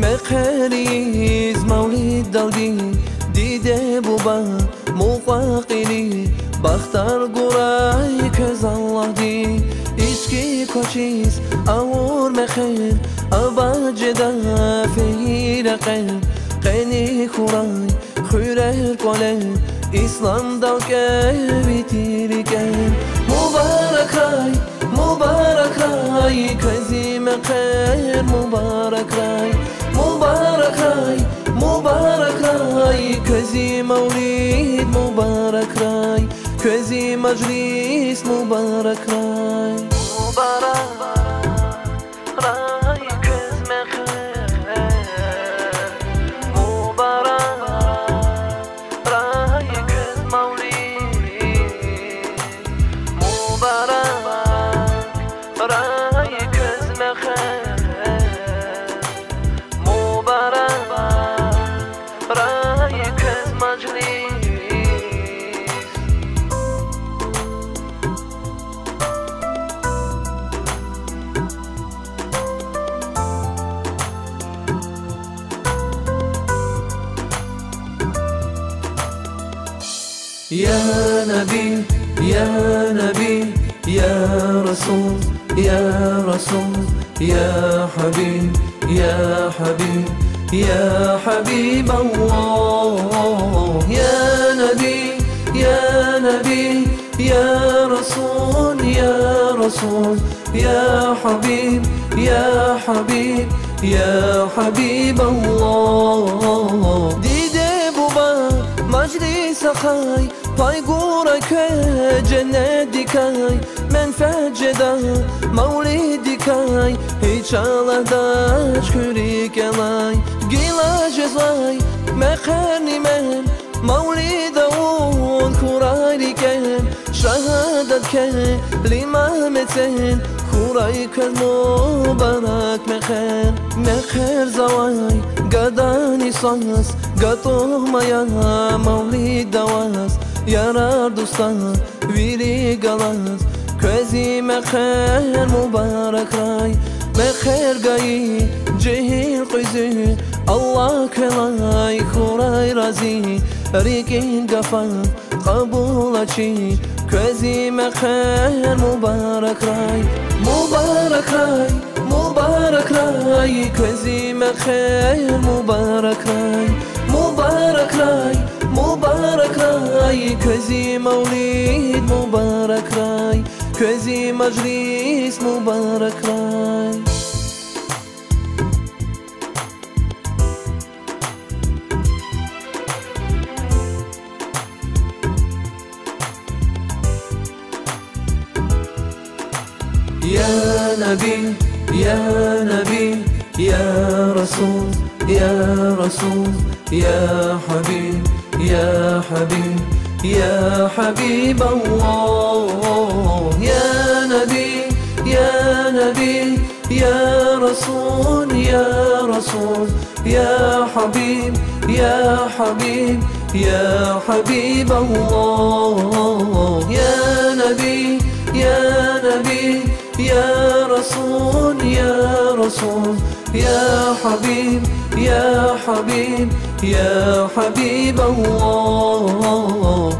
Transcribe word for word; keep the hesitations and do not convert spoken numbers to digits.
Мехъерийиз мавлидалди, диде-буба мукьва-кьили, бахтар гурай квез Аллагьди, ички квачиз авур мехъер, абад жеда фейи рекьер, къени хьурай хуьрер, кӀвалер, исламдал кӀевиди рикӀер. Мубаракрай, мубаракрай, квез и мехъер, мубаракрай. Мубаракрай, мубаракрай, квез и мавлид мубаракрай, квез и мажлис мубаракрай. Мубаракрай квез мехъер, мубаракрай квез мавлид, мубаракрай квез мехъер, мубаракрай квез мажлис. يا نبي، يا نبي، يا رسول، يا رسول، يا حبيب، يا حبيب، يا حبيب الله. يا نبي، يا نبي، يا رسول، يا رسول، يا حبيب، يا حبيب، يا حبيب الله. Диде-буба мажлис ахъай, пай гурай квез женнетдикай, менфят жеда мавлиддикай, гьич аладач куь рикӀелай, гила жезвай мехъерни мем, мавлид авун хьурай рикӀем, шагьадат келима мецел, хьурай квез мубарак мехъер. Мехъерзавай гадани свас гатӀумая мавлид аваз, ярар-дустар вири галаз, квез и мехъер мубаракрай. Мехъер гайи жегьил къуьзуь, Аллагь квелай хьурай рази, рикӀин гафар кьабул авачир, квез и мехъер мубаракрай. Мубаракрай, мубаракрай, квез и мехъер мубаракрай. Мубаракрай, мубаракрай, квез и мавлид мубаракрай, квез и мажлис мубаракрай. يا نبي، يا نبي، يا رسول، يا رسول، يا حبيب، يا حبيب، يا حبيب الله. يا نبي، يا نبي، يا رسول، يا رسول، يا حبيب، يا حبيب، يا حبيب الله. يا نبي، يا نبي، يا رسول، يا رسول، يا حبيب، يا حبيب، يا حبيب الله.